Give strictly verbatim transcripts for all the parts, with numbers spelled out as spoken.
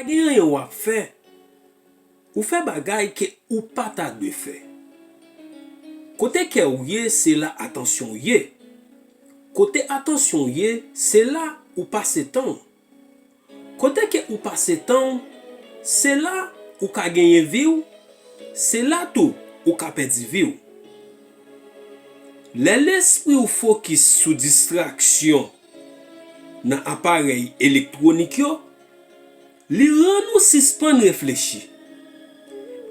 Gen anyen w ap fè, ou fè bagay ke ou pa ta dwe fè. Kote kè w ye, se la atansyon w ye. Kote atansyon w ye, se la ou pase tan w. Kote ke ou pase tan w, se la ou ka genyen vi w, se la tou ou ka pèdi vi w. Lè lespri w fokis sou distraksyon nan aparèy elektwonik yo, li rann ou sispann reflechi.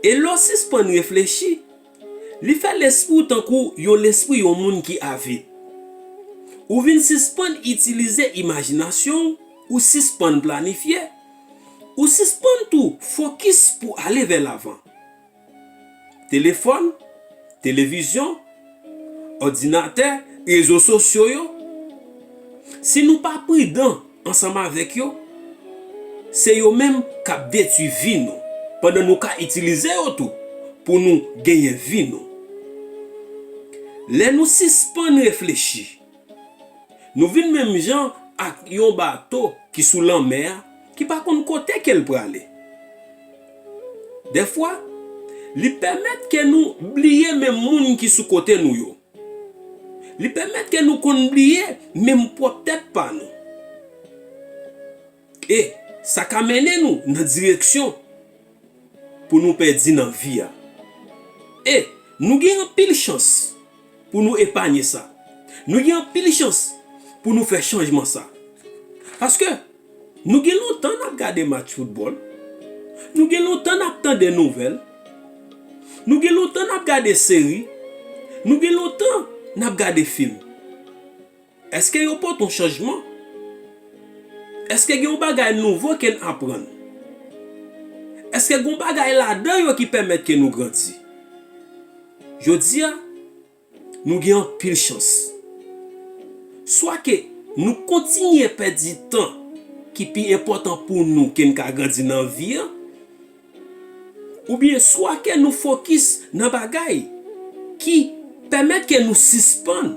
E lè w sispann reflechi, li fè lespri w tankou yon lespri yon moun ki avid. Ou vin sispann itilize imajinasyon w, ou sispann planifye, ou sispann tou fokis pou ale vè lavan. Telefòn, televizyon, òdinatè, rezo sosyo yo, si nou pa pridan ansanm avèk yo, se yo menm k ap detwi vi nou, pandan nou ka itilize yo tou pou nou genyen vi nou. Lè nou sispann reflechi, nou vin menm jan ak yon bato ki sou lanmè a, ki pa konn kote ke l prale. Dèfwa, li pèmèt ke nou bliye menm moun ki sou kote nou yo. Li pèmèt ke nou konn bliye menm pwòp tèt pa nou. E sa ka mennen nou nan direksyon pou nou pèdi nan vi a. E nou gen anpil chans pou nou epanye sa. Nou gen anpil chans pou nou fè chanjman sa. Paske nou gen lontan n ap gade match foutbòl. Nou gen lontan n ap tande nouvèl. Nou gen lontan n ap gade seri. Nou gen lontan n ap gade fim. Èske yo pote yon chanjman? Èske gen yon bagay nouvo ke n aprann? Èske gen yon bagay ladan yo ki pèmèt ke nou grandi? Jodi a, nou gen anpil chans. Swa ke nou kontinye pèdi tan ki pi enpòtan pou nou ke n ka grandi nan vi a, oubyen swa ke nou fokis nan bagay ki pèmèt ke nou sispann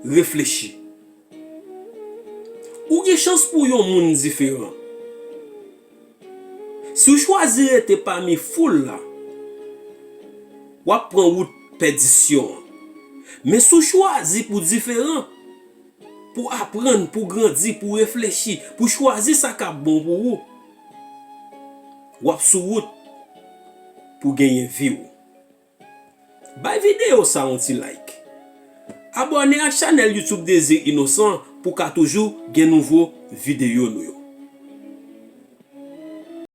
reflechi. Ou gen chans pou w yon moun diferan. Si w chwazi rete pami foul la, w ap pran wout pèdisyon an. Men si w chwazi pou diferan, pou aprann, pou grandi, pou reflechi, pou chwazi sa k ap bon pou ou, w ap sou wout pou genyen vi w. Bay videyo sa yon ti like. Abòne ak chanèl YouTube Désir Innocent pou w ka toujou gen nouvo videyo nou yo.